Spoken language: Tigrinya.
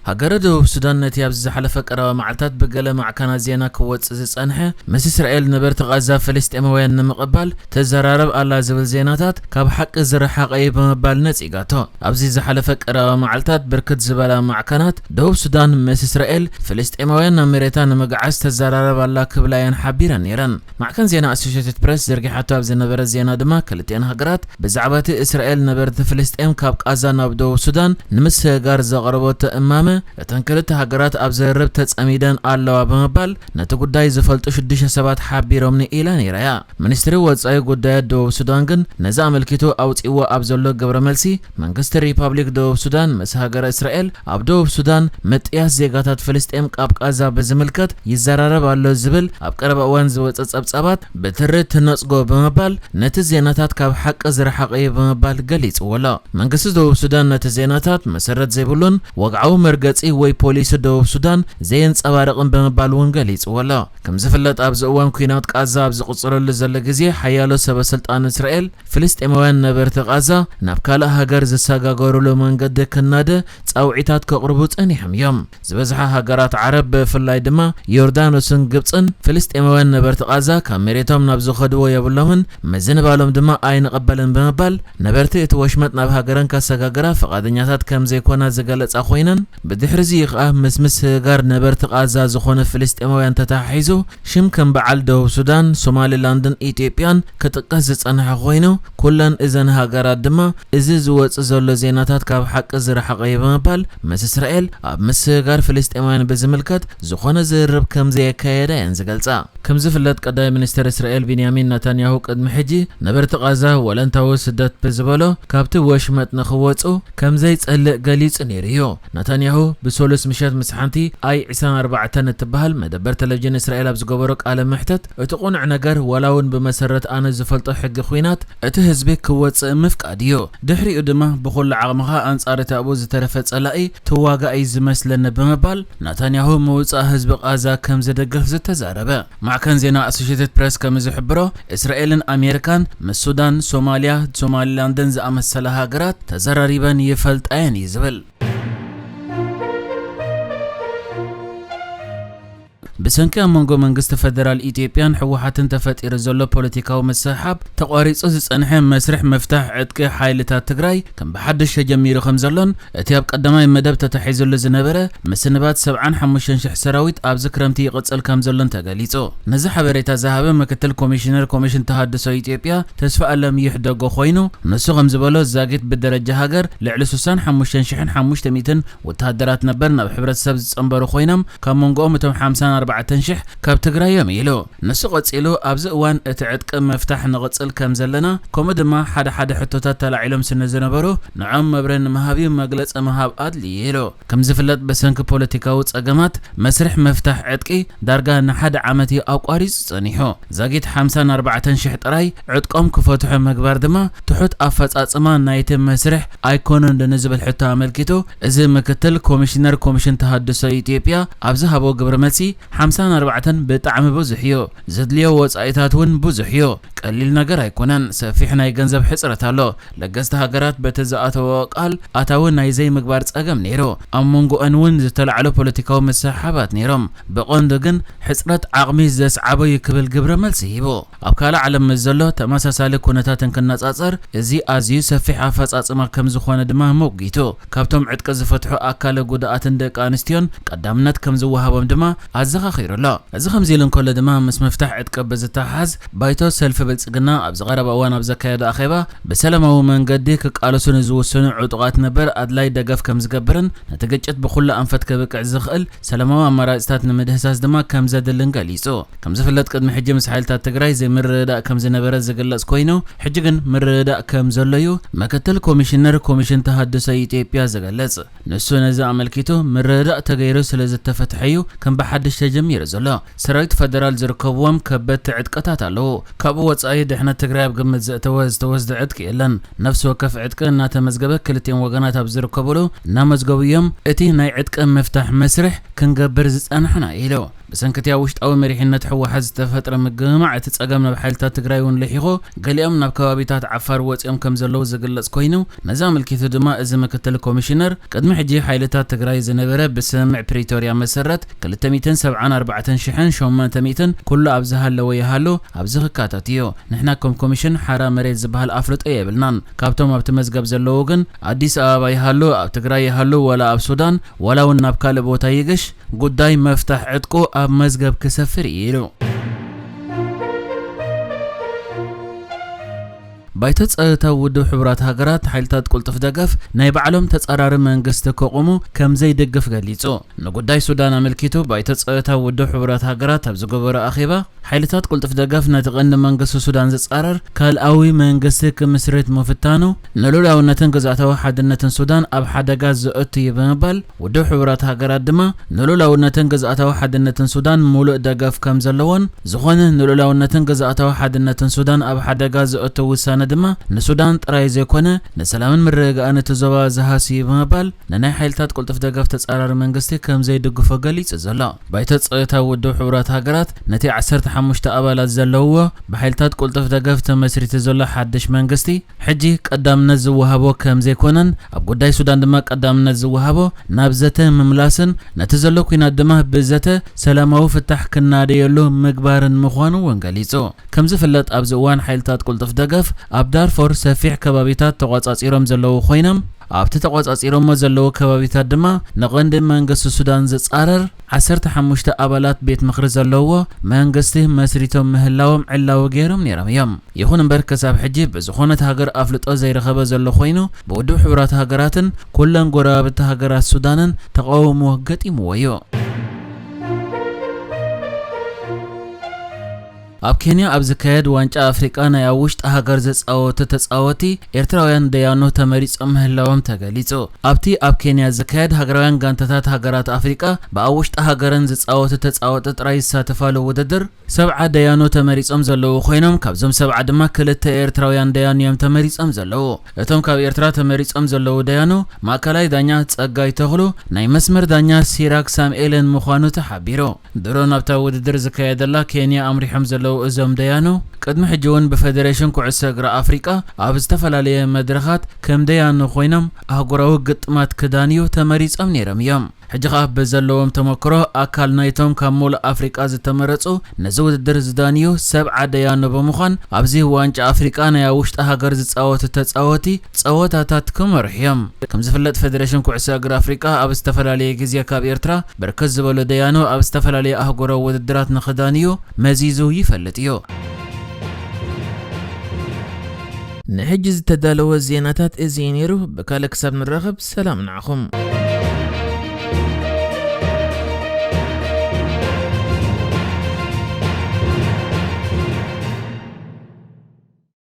ሃገረ ደቡብ ሱዳን ነቲ ኣብዚ ዝሓለፈ ቀረባ መዓልታት ብገለ ማዕከናት ዜና ክወጽእ ዝጸንሐ፣ ምስ እስራኤል ነበርቲ ቓዛ ፍልስጤማውያን ንምቕባል ትዘራረብ ኣላ ዝብል ዜናታት ካብ ሓቂ ዝረሓቐ እዩ ብምባል ነጺጋቶ። ኣብዚ ዝሓለፈ ቀረባ መዓልታት ብርክት ዝበላ ማዕከናት ደቡብ ሱዳን ምስ እስራኤል ፍልስጤማውያን ናብ መሬታ ንምግዓዝ ተዘራረብ ኣላ ክብላ እየን ሓቢረን ነይረን። ማዕከን ዜና ኣሶሼትድ ፕረስ ዘርጊሓቶ ኣብ ዝነበረ ዜና ድማ ክልቲኣን ሃገራት ብዛዕባ እቲ እስራኤል ነበርቲ ፍልስጤም ካብ ቃዛ ናብ ደቡብ ሱዳን ንምስግጋር ዘቕረበቶ እማመ እተን ክልተ ሃገራት ኣብ ዝርርብ ተጸሚደን ኣለዋ ብምባል ነቲ ጉዳይ ዝፈልጡ ሽዱሽተ ሰባት ሓቢሮምኒ ኢላ ነይራ እያ። ሚኒስትሪ ወጻኢ ጉዳያት ደቡብ ሱዳን ግን ነዚ ኣመልኪቱ ኣውጺእዎ ኣብ ዘሎ ግብረ መልሲ መንግስቲ ሪፓብሊክ ደቡብ ሱዳን ምስ ሃገረ እስራኤል ኣብ ደቡብ ሱዳን ምጥያስ ዜጋታት ፍልስጤም ካብ ቃዛ ብዝምልከት ይዘራረብ ኣሎ ዝብል ኣብ ቀረባ እዋን ዝወጸ ጸብጻባት ብትሪ ትነጽጎ ብምባል ነቲ ዜናታት ካብ ሓቂ ዝረሓቐ እዩ ብምባል ገሊጽዎ ኣሎ። መንግስቲ ደቡብ ሱዳን ነቲ ዜናታት መሰረት ዘይብሉን ወግዓዊ መርገጺ ወይ ፖሊሲ ደቡብ ሱዳን ዘየንጸባርቕን ብምባል እውን ገሊጽዎ ኣሎ። ከም ዝፍለጥ ኣብዚ እዋን ኲናት ቃዛ ኣብ ዝቕጽለሉ ዘሎ ግዜ ሓያሎ ሰበ ስልጣን እስራኤል ፍልስጤማውያን ነበርቲ ቃዛ ናብ ካልእ ሃገር ዝሰጋገሩሉ መንገዲ ክናደ ጻውዒታት ከቕርቡ ጸኒሖም እዮም። ዝበዝሓ ሃገራት ዓረብ ብፍላይ ድማ ዮርዳኖስን ግብጽን ፍልስጤማውያን ነበርቲ ቃዛ ካብ መሬቶም ናብ ዝኸድዎ የብሎምን፣ ምዝንባሎም ድማ ኣይንቕበልን ብምባል ነበርቲ እቲ ወሽመጥ ናብ ሃገረን ከሰጋግራ ፍቓደኛታት ከም ዘይኮና ዝገለጻ ኮይነን ብድሕሪዚ ከኣ ምስ ምስግጋር ነበርቲ ቃዛ ዝኾነ ፍልስጤማውያን ተተሓሒዙ ሽም ከም በዓል ደቡብ ሱዳን፣ ሶማሊላንድን ኢትዮጵያን ክጥቀስ ዝጸንሐ ኮይኑ ኩለን እዘን ሃገራት ድማ እዚ ዝወጽእ ዘሎ ዜናታት ካብ ሓቂ ዝረሓቐ እዩ ብምባል ምስ እስራኤል ኣብ ምስግጋር ፍልስጤማውያን ብዝምልከት ዝኾነ ዝርርብ ከም ዘየካየዳ እየን ዝገልጻ። ከም ዝፍለጥ ቀዳማይ ሚኒስትር እስራኤል ቢንያሚን ናታንያሁ ቅድሚ ሕጂ ነበርቲ ቃዛ ወለንታዊ ስደት ብዝበሎ ካብቲ ወሽመጥ ንኽወጹ ከም ዘይጸልእ ገሊጹ ነይሩ እዩ። ናታንያሁ ብሰሉስ ምሸት ምስ ሓንቲ ኣይ ዕስራን ኣርባዕተን እትበሃል መደበር ቴሌቪዥን እስራኤል ኣብ ዝገበሮ ቃለ መሕተት እቲ ቁኑዕ ነገር ዋላ እውን ብመሰረት ኣነ ዝፈልጦ ሕጊ ኲናት እቲ ህዝቢ ክወጽእ ምፍቃድ እዩ። ድሕሪኡ ድማ ብኹሉ ዓቕምኻ ኣንጻር እቲ ኣብኡ ዝተረፈ ጸላኢ ትዋጋእ እዩ ዝመስለኒ ብምባል ናታንያሁ ምውጻእ ህዝቢ ቃዛ ከም ዝድግፍ ዝተዛረበ። ማዕከን ዜና ኣሶሼትድ ፕረስ ከም ዝሕብሮ እስራኤልን ኣሜሪካን ምስ ሱዳን፣ ሶማልያ፣ ሶማሊላንድን ዝኣመሰላ ሃገራት ተዘራሪበን ይፈልጣ እየን እዩ ዝብል። ብሰንኪ ኣብ መንጎ መንግስቲ ፈደራል ኢትዮጵያን ህወሓትን ተፈጢሩ ዘሎ ፖለቲካዊ ምስሕሓብ ተቋሪጹ ዝጸንሐ መስርሕ ምፍታሕ ዕጥቂ ሓይልታት ትግራይ ከም ብሓድሽ ተጀሚሩ ከም ዘሎን እቲ ኣብ ቀዳማይ መደብ ተታሒዙሉ ዝነበረ ምስንባት ሰብዓን ሓሙሽተን ሽሕ ሰራዊት ኣብዚ ክረምቲ ይቕጽል ከም ዘሎን ተገሊጹ። ነዚ ሓበሬታ ዝሃበ ምክትል ኮሚሽነር ኮሚሽን ተሃድሶ ኢትዮጵያ ተስፋ ኣለም ይሕደጎ ኮይኑ ንሱ ከም ዝበሎ ዛጊት ብደረጃ ሃገር ልዕሊ ስሳን ሓሙሽተን ሽሕን ሓሙሽተ ሚእትን ወተሃደራት ነበር ናብ ሕብረተሰብ ዝጸንበሩ ኮይኖም ካብ መንጎኦም እቶም ሓምሳን ኣርባዕተን ሽሕ ካብ ትግራይ እዮም ኢሉ። ንሱ ቀጺሉ ኣብዚ እዋን እቲ ዕጥቂ ምፍታሕ ንቕጽል ከም ዘለና ከምኡ ድማ ሓደ ሓደ ሕቶታት ተላዒሎም ስለ ዝነበሩ ንዖም መብረ ንምሃብ እዩ መግለጺ ምሃብ ኣድልዩ ኢሉ። ከም ዝፍለጥ ብሰንኪ ፖለቲካዊ ጸገማት መስርሕ ምፍታሕ ዕጥቂ ዳርጋ ንሓደ ዓመት እዩ ኣቋሪጹ ጸኒሑ። ዛጊት ሓምሳን ኣርባዕተን ሽሕ ጥራይ ዕጥቆም ክፈትሑ ምግባር ድማ ትሑት ኣፈጻጽማ ናይቲ መስርሕ ኣይኮነን ዶ ንዝብል ሕቶ ኣመልኪቱ እዚ ምክትል ኮሚሽነር ኮሚሽን ተሃድሶ ኢትዮጵያ ኣብ ዝሃቦ ግብረ መልሲ ሓምሳን ኣርባዕተን ብጣዕሚ ብዙሕ እዩ። ዘድልዮ ወጻኢታት እውን ብዙሕ እዩ። ቀሊል ነገር ኣይኮነን። ሰፊሕ ናይ ገንዘብ ሕጽረት ኣሎ። ለገስቲ ሃገራት በቲ ዝኣተወኦ ቃል ኣታዊ ናይ ዘይምግባር ጸገም ነይሩ። ኣብ መንጎአን እውን ዝተላዕሉ ፖለቲካዊ ምስሕሓባት ነይሮም። ብቐንዱ ግን ሕጽረት ዓቕሚ ዘስዓቦ እዩ ክብል ግብረ መልሲ ሂቡ። ኣብ ካልእ ዓለም ምስ ዘሎ ተመሳሳሊ ኩነታት እንክነጻጸር እዚ ኣዝዩ ሰፊሕ ኣፈጻጽማ ከም ዝኾነ ድማ ሞጒቱ። ካብቶም ዕጥቂ ዝፈትሑ ኣካለ ጉዱኣትን ደቂ ኣንስትዮን ቀዳምነት ከም ዝወሃቦም ድማ ኣዘኻኺሩ ኣሎ። እዚ ከምዚ ኢሉ እንከሎ ድማ ምስ ምፍታሕ ዕጥቂ ብዝተሓሓዝ ባይቶ ሰልፊ ብልጽግና ኣብዚ ቀረባ እዋን ኣብ ዘካየዶ ኣኼባ ብሰላማዊ መንገዲ ክቃለሱ ንዝውስኑ ዕጡቓት ነበር ኣድላይ ደገፍ ከም ዝገብርን ነቲ ግጭት ብኹሉ ኣንፈት ከብቅዕ ዝኽእል ሰላማዊ ኣማራጺታት ንምህዳስ ድማ ከም ዘድልን ገሊጹ። ከም ዝፍለጥ ቅድሚ ሕጂ ምስ ሓይልታት ትግራይ ዘይምርድዳእ ከም ዝነበረ ዝግለጽ ኮይኑ ሕጂ ግን ምርድዳእ ከም ዘሎ እዩ ምክትል ኮሚሽነር ኮሚሽን ተሃድሶ ኢትዮጵያ ዝገልጽ። ንሱ ነዚ ኣመልኪቱ ምርድዳእ ተገይሩ ስለ ዝተፈትሐ እዩ ከም ብሓድሽ ተጀሚሩ ዘሎ። ሰራዊት ፈደራል ዝርከብዎም ከበድቲ ዕጥቅታት ኣለዉ። ካብኡ ወጻኢ ድሕነት ትግራይ ኣብ ግምት ዘእተወ ዝተወስደ ዕጥቂ የለን። ነፍሲ ወከፍ ዕጥቂ እናተመዝገበ ክልቲኦም ወገናት ኣብ ዝርከብሉ እናመዝገቡ እዮም እቲ ናይ ዕጥቂ ምፍታሕ መስርሕ ክንገብር ዝጸናሕና ኢሉ። ብሰንክቲ ኣብ ውሽጣዊ መሪሕነት ህወሓት ዝተፈጥረ ምግምማዕ እቲ ጸገም ናብ ሓይልታት ትግራይ እውን ልሒኾ፣ ገሊኦም ናብ ከባቢታት ዓፋር ወጺኦም ከም ዘለዉ ዝግለጽ ኮይኑ፣ ነዚ ኣመልኪቱ ድማ እዚ ምክትል ኮሚሽነር፣ ቅድሚ ሕጂ ሓይልታት ትግራይ ዝነበረ ብስምምዕ ፕሪቶርያ መሰረት ክልተ ሚእትን ሰብዓን ኣርባዕተን ሽሕን ሸሞንተ ሚእትን ኩሉ ኣብ ዝሃለወ ይሃሉ ኣብዚ ክካተት እዩ። ንሕና ከም ኮሚሽን ሓራ መሬት ዝበሃል ኣፍልጦ የብልናን። ካብቶም ኣብቲ መዝገብ ዘለዉ ግን ኣዲስ ኣበባ ይሃሉ፣ ኣብ ትግራይ ይሃሉ፣ ወላ ኣብ ሱዳን፣ ወላ እውን ናብ ካልእ ቦታ ይግሽ፣ ጉዳይ መፍታሕ ዕጥቁ ኣብ መዝገብ ክሰፍር እዩ ኢሉ። ባይቶ ጸጥታ ውድብ ሕቡራት ሃገራት ሓይልታት ቅልጡፍ ደገፍ ናይ ባዕሎም ተጻራሪ መንግስቲ ከቑሙ ከም ዘይድግፍ ገሊጹ። ንጉዳይ ሱዳን ኣመልኪቱ ባይቶ ጸጥታ ውድብ ሕቡራት ሃገራት ኣብ ዝገበሮ ኣኼባ፣ ሓይልታት ቅልጡፍ ደገፍ ነቲ ቀንዲ መንግስቲ ሱዳን ዝጻረር ካልኣዊ መንግስቲ ክምስርት ምፍታኑ ንሉላውነትን ግዝኣታዊ ሓድነትን ሱዳን ኣብ ሓደጋ ዘእቱ እዩ ብምባል፣ ውድብ ሕቡራት ሃገራት ድማ ንሉላውነትን ግዝኣታዊ ሓድነትን ሱዳን ሙሉእ ደገፍ ከም ዘለዎን፣ ዝኾነ ንሉላውነትን ግዝኣታዊ ሓድነትን ሱዳን ኣብ ሓደጋ ዘእቱ ውሳነ ድማ ንሱዳን ጥራይ ዘይኮነ ንሰላምን ምርግጋእን እቲ ዞባ ዝሃሲ እዩ ብምባል፣ ንናይ ሓይልታት ቅልጡፍ ደገፍ ተጻራሪ መንግስቲ ከም ዘይድግፎ ገሊጹ ዘሎ። ባይቶ ጸጥታ ውድብ ሕቡራት ሃገራት ነቲ ዓሰርተ ሓሙሽተ ኣባላት ዘለውዎ ብሓይልታት ቅልጡፍ ደገፍ ተመስሪቱ ዘሎ ሓድሽ መንግስቲ ሕጂ ቀዳምነት ዝወሃቦ ከም ዘይኮነን፣ ኣብ ጉዳይ ሱዳን ድማ ቀዳምነት ዝወሃቦ ናብ ዘተ ምምላስን ነቲ ዘሎ ኲናት ድማ ብዘተ ሰላማዊ ፍታሕ ክናደየሉ ምግባርን ምዃኑ እውን ገሊጹ። ከም ዝፍለጥ ኣብዚ እዋን ሓይልታት ቅልጡፍ ደገፍ ኣብ ዳርፎር ሰፊሕ ከባቢታት ተቖጻጺሮም ዘለዉ ኮይኖም፣ ኣብቲ ተቖጻጺሮሞ ዘለዉ ከባቢታት ድማ ንቐንዲ መንግስቲ ሱዳን ዝጻረር ዓሰርተ ሓሙሽተ ኣባላት ቤት ምኽሪ ዘለውዎ መንግስቲ መስሪቶም ምህላዎም ዕላዊ ገይሮም ነይሮም እዮም። ይኹን እምበር ክሳብ ሕጂ ብዝኾነት ሃገር ኣፍልጦ ዘይረኸበ ዘሎ ኮይኑ፣ ብውድብ ሕቡራት ሃገራትን ኩለን ጎረባብቲ ሃገራት ሱዳንን ተቓውሞ ገጢምዎ እዩ። ኣብ ኬንያ ኣብ ዝካየድ ዋንጫ ኣፍሪቃ ናይ ኣብ ውሽጢ ሃገር ዝጻወቱ ተጻወቲ ኤርትራውያን ደያኑ ተመሪጾም ምህላዎም ተገሊጹ። ኣብቲ ኣብ ኬንያ ዝካየድ ሃገራውያን ጋንታታት ሃገራት ኣፍሪቃ ብኣብ ውሽጢ ሃገረን ዝጻወቱ ተጻወቲ ጥራይ ዝሳተፋሉ ውድድር ሰብዓ ደያኑ ተመሪጾም ዘለዉ ኮይኖም፣ ካብዞም ሰብዓ ድማ ክልተ ኤርትራውያን ደያኑ እዮም ተመሪጾም ዘለዉ። እቶም ካብ ኤርትራ ተመሪጾም ዘለዉ ደያኑ ማእከላይ ዳኛ ጸጋይ ተኽሉ፣ ናይ መስመር ዳኛ ሲራክ ሳምኤልን ምዃኑ ተሓቢሩ። ድሮ ናብታ ውድድር ዝካየደላ ኬንያ ኣምሪሖም ዘለዉ እዞም ደያኑ፣ ቅድሚ ሕጂ እውን ብፈደሬሽን ኩዕሶ እግሪ ኣፍሪቃ ኣብ ዝተፈላለየ መድረኻት ከም ደያኑ ኮይኖም ኣህጉራዊ ግጥማት ክዳንዩ ተመሪጾም ነይሮም እዮም። ሕጂ ኸኣ ብዘለዎም ተመክሮ ኣካል ናይቶም ካብ ሙሉእ ኣፍሪቃ ዝተመረጹ ነዚ ውድድር ዝዳንዩ ሰብዓ ደያኑ ብምዃን ኣብዚ ዋንጫ ኣፍሪቃ ናይ ኣብ ውሽጢ ሃገር ዝጻወቱ ተጻወቲ ጸወታታት ክመርሑ እዮም። ከም ዝፍለጥ ፈደሬሽን ኩዕሶ እግሪ ኣፍሪቃ ኣብ ዝተፈላለየ ግዜ ካብ ኤርትራ ብርክት ዝበሉ ደያኑ ኣብ ዝተፈላለየ ኣህጉራዊ ውድድራት ንኽዳንዩ መዚዙ ይፈልጥ እዩ። ንሕጂ ዝተዳለወ ዜናታት እዚ እዩ ነይሩ። ብካልእ ክሳብ ንራኸብ ሰላም ንዓኹም።